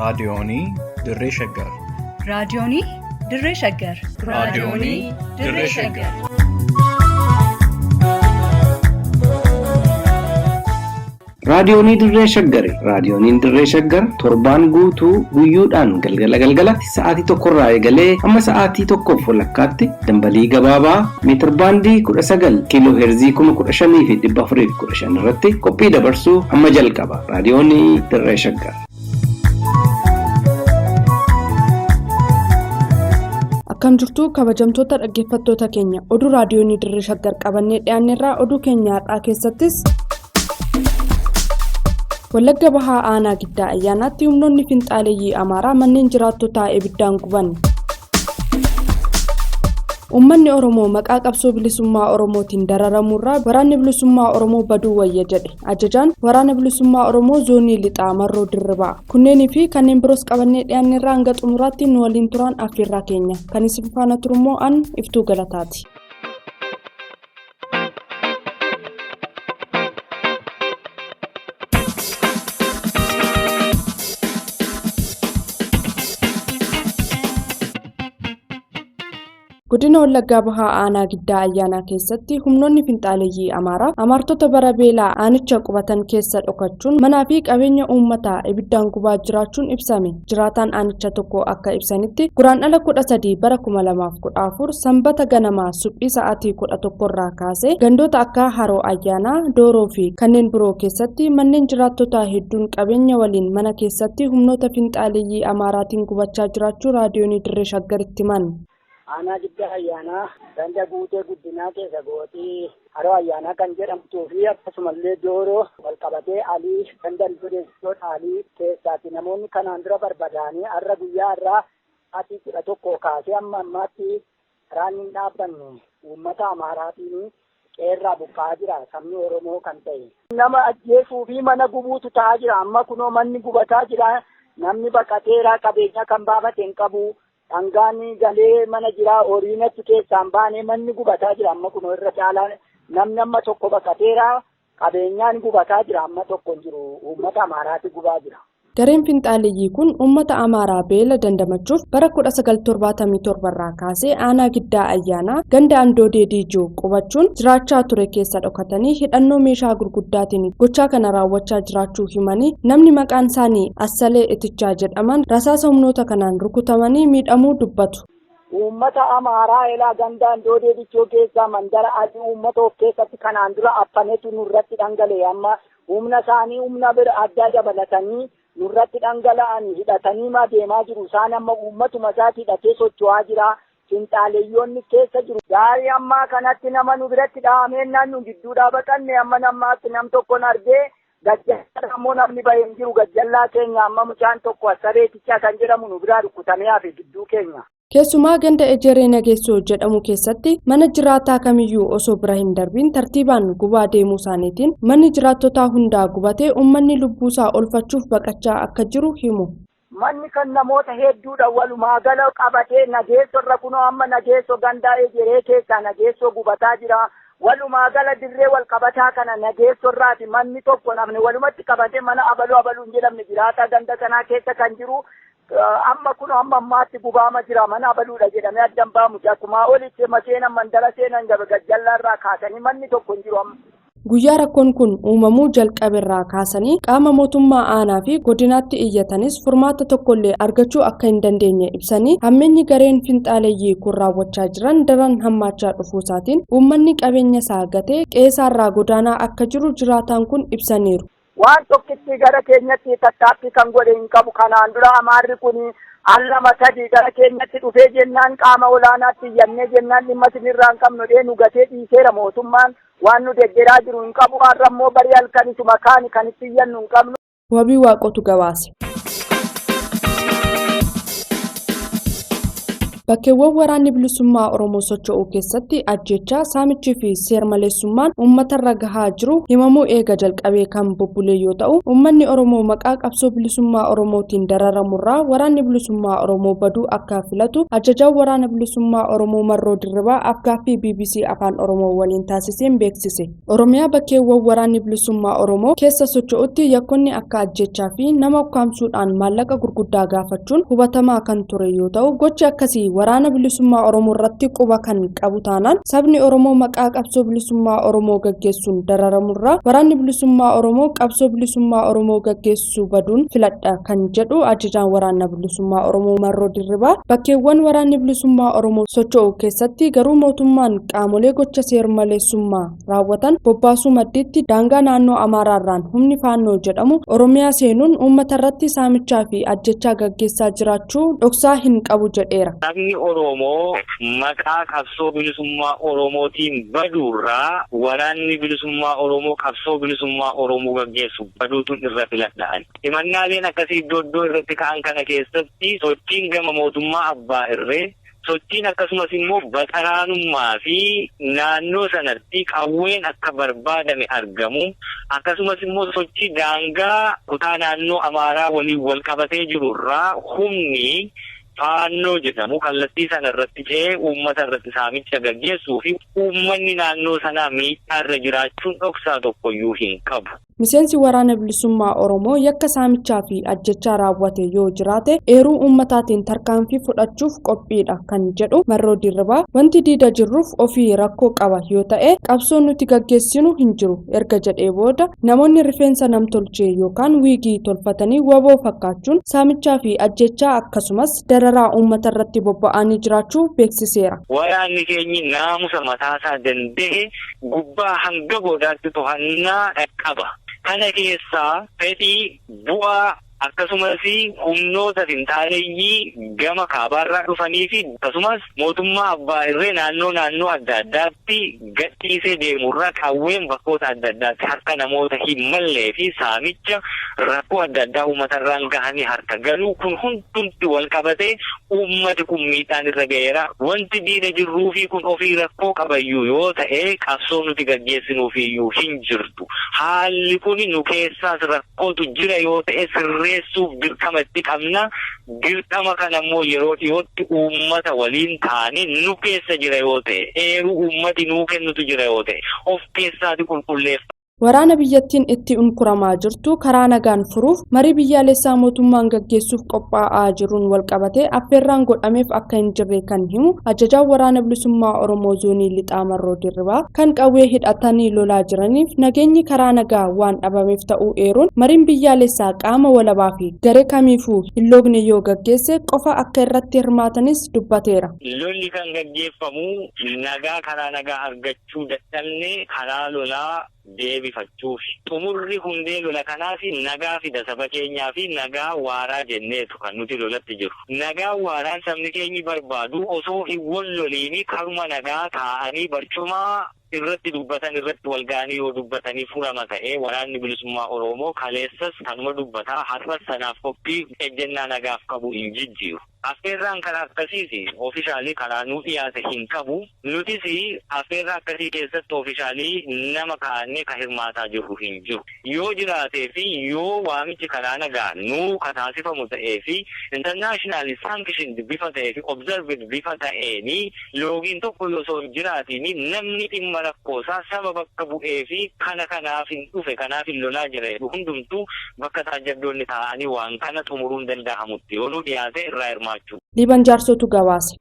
Raadiyoonii Dirree Shaggar. Raadiyoonii Dirree Shaggar. Raadiyoonii Dirree Shaggar. Raadiyoonii Dirree Shaggari. Raadiyooniin Dirree Shaggar torbaan guutuu guyyoodhaan galgala galgalatti sa'aatii tokkorraa eegalee hamma sa'aatii tokkoof walakkaatti dambalii gabaabaa meetirbaandii 19 kiiloo heerzii 15,415 irratti qophii dabarsuu hamma jalqaba. Raadiyoonii Dirree Shaggar. Akkam jirtu kabajamtoota dhaggeeffattoota keenya, oduu Raadiyoonii Dirree Shaggar qabannee dhiyaanneerraa. Oduu keenya har'aa keessattis, Wallagga Bahaa Aanaa Giddaa Ayyaanaatti humnoonni finxaaleeyyii Amaaraa manneen jiraattotaa ibiddaan guban. Uummanni Oromoo maqaa qabsoo bilisummaa Oromootiin dararamuurraa Waraanni Bilisummaa Oromoo baduu wayya jedhe ajajaan Waraana Bilisummaa Oromoo Zoonii Lixaa Marroo Dirribaa. Kunneenii fi kanneen biroos qabannee dhiyaanneerraa, hanga xumuraatti nu waliin turaan affeerraa keenya. Kan isin faana turummoo an Iftuu Galataati. Godina Wallaggaa Bahaa Aanaa Giddaa Ayyaanaa keessatti humnoonni finxaaleeyyii Amaaraa Amaartota bara beelaa aanicha qubatan keessa dhokachuun manaa fi qabeenya uummataa ibiddaan gubaa jiraachuun ibsame. Jiraataan aanicha tokko akka ibsanitti, Guraandhala 13 bara 2014 Sanbata ganamaa suphii sa'aatii 11 irraa kaasee gandoota akka Haroo Ayyaanaa, Dooroo fi kanneen biroo keessatti manneen jiraattotaa hedduun qabeenya waliin mana keessatti humnoota finxaaleeyyii Amaaraatiin gubachaa jiraachuu Raadiyoonii Dirree Shaggaritti himan. Aanaa Giddaa Ayyaanaa ganda Guutee Guddinaa keessa gootii Haroo Ayyaanaa kan jedhamtuu fi akkasumallee Dooroo walqabatee Alii ganda Dooroo Alii keessaatti namoonni kanaan dura barbadaanii har'a guyyaa har'aa sa'aatii 11 kaasee amma ammaatti karaan hin dhaabbanne uummata Amaaraatiin qeerraa buqqa'aa jira sabni Oromoo kan ta'e. Nama ajjeesuu fi mana gubuutu ta'aa jira. Amma kunoo manni gubataa jira. Namni baqateera, qabeenya kan baafate hin qabu. Dhangaan galee mana jira, horiin achi keessaan baanee manni gubataa jira. Amma kunoo irra caalaa namni amma tokko baqateera, qabeenyaan gubataa jira, amma tokko hin jiru, uummata Amaaraati gubaa jira. Gareen finxaaleeyyii kun uummata Amaaraa beela dandamachuuf bara 1977 irraa kaasee Aanaa Giddaa Ayyaanaa ganda Andoodee Diijoo qubachuun jiraachaa ture keessa dhokatanii hidhannoo meeshaa gurguddaatiin gochaa kana raawwachaa jiraachuu himanii, namni maqaan isaanii Assalee Itichaa jedhaman rasaasa humnoota kanaan rukutamanii miidhamuu dubbatu. Uummata Amaaraa elaa ganda Andoodee Dichoo keessaa mandara adii uummata of keessatti kanaan dura affanetu nurratti dhangala'e. Amma humna isaanii humna bira addaa dabalatanii nurratti dhangala'anii hidhatanii ma deemaa jiru. Isaan amma uummatuma isaati hidhatee socho'aa jira. Finxaaleeyyoonni keessa jiru. Gaarii ammaa kanatti nama nu biratti dhahameen nu gidduudhaa baqanne, amma nammaatti nam tokkon argee, gajjallaa ammoo namni bahee hin jiru. Gajjallaa keenya amma mucaan tokko Assabeetichaa kan jedhamu nu biraa rukkutamee hafe gidduu keenya. Keessumaa ganda Ejeree Nageessoo jedhamu keessatti mana jiraataa kamiyyuu osoo bira hin darbiin tartiibaan gubaa deemuu isaaniitiin manni jiraattotaa hundaa gubatee uummanni lubbuusaa oolfachuuf baqachaa akka jiru himu. Manni kan namoota hedduudha walumaa gala qabatee Nageessoo irra, kunoo amma Nageessoo gandaa Ejeree keessaa Nageessoo gubataa jira. Walumaa gala dirree wal qabataa kana Nageessoo irraati manni tokko namni walumatti qabatee mana abaluu abaluu hin jedhamne jiraataa ganda kanaa keessa kan jiru amma kun amma ammaatti gubaama jira. Mana abaluudha jedhamee addan baamu akkumaa olitti maseenan mandara seenan gajjallaa irraa kaasanii manni tokko hin jiru amma. Guyyaa rakkoon kun uumamuu jalqaberraa kaasanii qaama mootummaa aanaa fi godinaatti iyyatanis furmaata tokkollee argachuu akka hin dandeenye ibsanii, hammeenyi gareen finxaaleeyyii kun raawwachaa jiran daran hammaachaa dhufuu isaatiin uummanni qabeenya isaa gatee qe'eesaarraa godaanaa akka jiru jiraataan kun ibsaniiru. Waan tokkitti gara keenyatti tattaaffii kan godhe hin qabu. Kanaan dura Amaarri kun al lama sadii gara keenyatti dhufee jennaan qaama olaanaatti iyyannee jennaan dhimma isinirraa hin qabnu dhee nu gatee dhiiseera. Mootummaan waan nu deggeraa jiru hin qabu. Har'a immoo barii halkan isuma kaani kan itti iyyannu hin qabnu. Wabii Waaqotu gabaase. Bakkeewwan waraanni bilisummaa Oromoo socho'u keessatti ajjechaa, saamichii fi seer-maleessummaan uummatarra gahaa jiru himamuu eega jalqabee kan bubbulee yoo ta'u, uummanni Oromoo maqaa qabsoo bilisummaa Oromootiin dararamurraa waraanni bilisummaa Oromoo baduu akka filatu ajajaan waraana bilisummaa Oromoo Marroo Dirribaa afgaaffii BBC Afaan Oromoo waliin taasiseen beeksise. Oromiyaa bakkeewwan waraanni bilisummaa Oromoo keessa socho'utti yakkoonni akka ajjechaa fi nama ukkaamsuudhaan maallaqa gurguddaa gaafachuun hubatamaa kan ture yoo ta'u, gochi akkasii waraana bilisummaa Oromoo irratti quba kan qabu taanaan sabni Oromoo maqaa qabsoo bilisummaa Oromoo gaggeessuun dararamurraa waraanni bilisummaa Oromoo qabsoo bilisummaa Oromoo gaggeessuu baduun filadha kan jedhu ajajaan waraana bilisummaa Oromoo Marroo Dirribaa, bakkeewwan waraanni bilisummaa Oromoo socho'u keessatti garuu mootummaan qaamolee gocha seer-maleessummaa raawwatan bobbaasuu maddiitti daangaa naannoo Amaaraarraan humni Faannoo jedhamu Oromiyaa seenuun uummata irratti saamichaa fi ajjechaa gaggeessaa jiraachuu dhoksaa hin qabu jedheera. Sabni Oromoo maqaa qabsoo bilisummaa Oromootiin baduurraa waraanni bilisummaa Oromoo qabsoo bilisummaa Oromoo gaggeessu baduutu irra filadhaan. Himannaaleen akkasii iddoo iddoo irratti ka'an kana keessatti sochiin gama mootummaa abbaa irree, sochiin akkasumas immoo baxaraanummaa fi naannoo sanatti qawween akka barbaadame argamu, akkasumas immoo sochii daangaa kutaa naannoo Amaaraa waliin wal qabatee jirurraa humni Faannoo jedhamu kallattii sana irratti ce'ee uummata irratti saamicha gaggeessuu fi uummanni naannoo sanaa miidhaa irra jiraachuun dhoksaa tokkoyyuu hin qabu. Miseensi waraana bilisummaa Oromoo yakka saamichaa fi ajjechaa raawwate yoo jiraate eeruu uummataatiin tarkaanfii fudhachuuf qophiidha kan jedhu Marroo Dirribaa, wanti diida jirruuf ofii rakkoo qaba yoo ta'e qabsoo nuti gaggeessinu hin jiru erga jedhee booda namoonni rifeensa namtolchee yookaan wiigii tolfatanii waboo fakkaachuun saamichaa fi ajjechaa akkasumas dararaa uummata irratti bobba'anii jiraachuu beeksiseera. Waraanni keenyi naamusa mataasaa danda'e gubbaa hanga goodaatti to'annaa qaba. Kana keessaa fedhii bu'aa akkasumas humnoota finxaaleeyyii gama kaabaarraa dhufanii fi akkasumas mootummaa abbaa irree naannoo naannoo adda addaatti gadhiisee deemurraa qawween bakkoota adda addaatti harka namoota hin mallee fi saamicha rakkoo adda addaa uummatarraan gahanii harka galuu kun hundumti wal qabatee uummati kun miidhaan irra ga'eera. Wanti diina jirruu fi kun ofii rakkoo qabayyuu yoo ta'e qabsoo nuti gaggeessinuufiyyuu hin jirtu. Haalli kun nu keessaas rakkootu jira yoo ta'e sirreessuuf dirqama itti qabna. Dirqama kana immoo yeroo dhiyootti uummata waliin taane nu keessa jira yoo ta'e, eeruu uummati nuu kennutu jira yoo ta'e, of keessaati qulqulleeffa. Waraana biyyattiin itti unkuramaa jirtu karaa nagaan furuuf marii biyyaalessaa mootummaan gaggeessuuf qophaa'aa jiruun walqabatee affeerraan godhameef akka hin jirre kan himu ajajaan waraana bilisummaa Oromoo zoonii Lixaa Marroo Dirribaa kan qawwee hidhatanii lolaa jiraniif nageenyi karaa nagaa waan dhabameef ta'uu eeruun mariin biyyaalessaa qaama walabaa fi garee kamiifuu hin loogne yoo gaggeesse qofa akka irratti hirmaatanis dubbateera. Lolli kan gaggeeffamu nagaa karaa nagaa argachuu dadhabne karaa lolaa deebifachuuf. Xumurri hundee lola kanaaf nagaa fida saba keenyaa fi nagaa waaraa jenneetu kan nuti lolatti jiru. Nagaa waaraan sabni keenyi barbaadu osoo hin wal loliini karuma nagaa taa'anii barcuma irratti dubbatan irratti wal ga'anii yoo dubbatanii furama ta'ee waraanni bilisummaa Oromoo kaleessas kanuma dubbataa har'as sanaaf qophii ejjennaa nagaaf qabu hin jijjiiru. Affeerraan karaa akkasiis officially karaa nuu dhiyaate hin qabu. Nutis affeerraa akkasii keessatti officially nama kaa'annee ka hirmaataa jirru hin jiru. Yoo jiraatee fi yoo waamichi karaa nagaa nuu kataasifamu ta'ee fi internationally sanctioned bifa ta'ee fi observed bifa ta'eeni loogiin tokko osoo hin jiraatiin namni dhimma rakkoosaa saba bakka bu'ee fi kana kanaaf hin dhufe kanaaf hin lolaa jira hundumtuu bakka taajjabdoonni taa'anii waan kana xumuruun danda'amutti yoo nuu dhiyaate irraa hirmaachuu. Liiban Jaarsootu gabaase.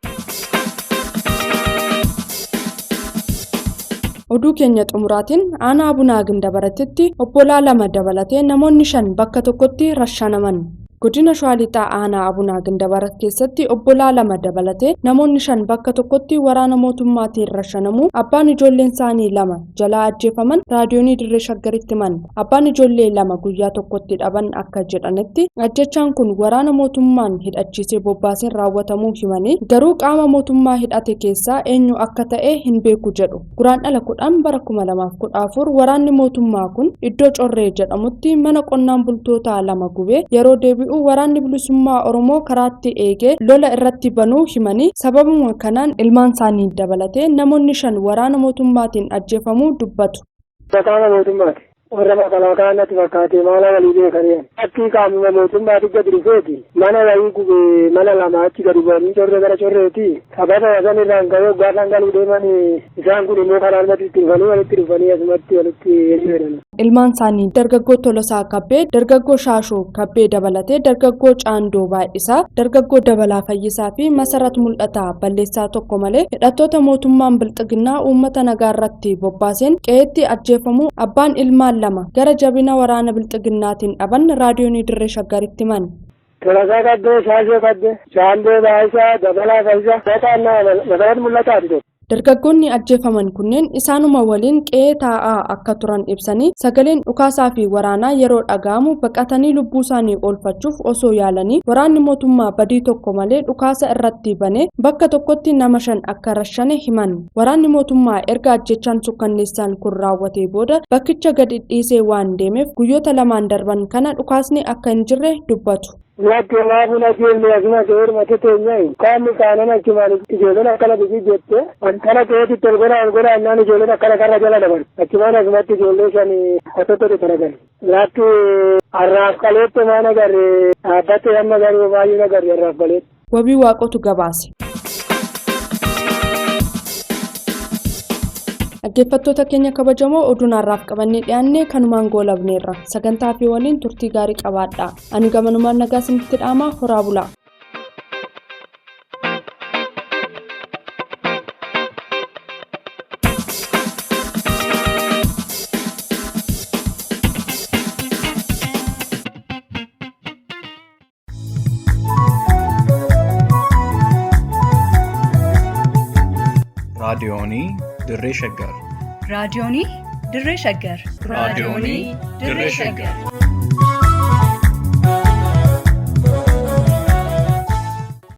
Oduu keenya xumuraatiin aanaa Abunaa Gindabaratitti obbolaa lama dabalatee namoonni 5 bakka tokkotti rashanaman. Godina Shawaa Lixaa aanaa Abunaa Gindabarat keessatti obbolaa lama dabalatee namoonni 5 bakka tokkotti waraana mootummaatiin rashanamuu abbaan ijoolleen isaanii 2 jalaa ajjeefaman raadiyoonii Dirree Shaggaritti himan. Abbaan ijoollee 2 guyyaa tokkotti dhaban akka jedhanitti ajjechaan kun waraana mootummaan hidhachiisee bobbaaseen raawwatamuu himanii garuu qaama mootummaa hidhate keessaa eenyu akka ta'e hin beeku jedhu. Guraandhala 10 bara 2014 waraanni mootummaa kun iddoo Corree jedhamutti mana qonnaan bultootaa 2 gubee yeroo deebi'u deebi'u waraanni bilisummaa Oromoo karaatti eegee lola irratti banuu himanii sababuma kanaan ilmaan isaanii dabalatee namoonni 5 waraana mootummaatiin ajjeefamuu dubbatu. Qaama mootummaati. Warra makalaakaa natti fakkaate maala walii beekanii. Akki qaamuma mootummaati gadi dhufeeti. Mana wayii gubee mana lama achi gadi bu'anii corree gara correeti. Sababa wasan irraan ka'ee waggaa isaan galuu deeman isaan kun immoo karaa almatti itti dhufanii walitti dhufanii asumatti walitti jedhan. Ilmaan isaanii dargaggoo Tolosaa Kabbee, dargaggoo Shaashoo Kabbee dabalatee dargaggoo Caandoo Baay'isaa, dargaggoo Dabalaa Fayyisaa fi Masarat Mul'ataa balleessaa tokko malee hidhattoota mootummaan Bilxiginnaa uummata nagaa irratti bobbaaseen qe'eetti ajjeefamuu abbaan ilmaan 2 gara jabina waraana Bilxiginnaatiin dhaban raadiyoonii Dirree Shaggaritti himan. Tolosaa Kabbee, Shaashoo Kabbee, Caandoo Baay'isaa, Dabalaa Fayyisaa, Masarat Mul'ataati. Dargaggoonni ajjeefaman kunneen isaanuma waliin qe'ee taa'aa akka turan ibsanii sagaleen dhukaasaa fi waraanaa yeroo dhaga'amu baqatanii lubbuu isaanii oolfachuuf osoo yaalanii waraanni mootummaa badii tokko malee dhukaasa irratti banee bakka tokkotti nama 5 akka rashane himan. Waraanni mootummaa erga ajjechaan sukkanneessaan kun raawwatee booda bakkicha gadi dhiisee waan deemeef guyyoota 2 darban kana dhukaasni akka hin jirre dubbatu. Lakki maafuu ajjeefne asuma seerumatti teenyaayi. Qaamni kaanan achumaan ijoolleen akkana bisi jette kana keetitti ol godhaa ol godhaa innaan ijoolleen akkana karra jala dabalu. Achumaan asumatti ijoollee 5 qotottoti taragan. Lakki har'aaf qaleetti maan agarre dhaabbatte amma garuu baay'een agarre har'aaf qaleetti. Wabii Waaqotu gabaase. Dhaggeeffattoota keenya kabajamoo oduun har'aaf qabannee dhiyaanne kanumaan goolabneerra. Sagantaa fi waliin turtii gaarii qabaadha. Ani gamanumaan nagaa isinitti dhaamaa horaa bulaa. Raadiyoonii Dirree Shaggar. Raadiyoonii Dirree Shaggar. Raadiyoonii Dirree Shaggar.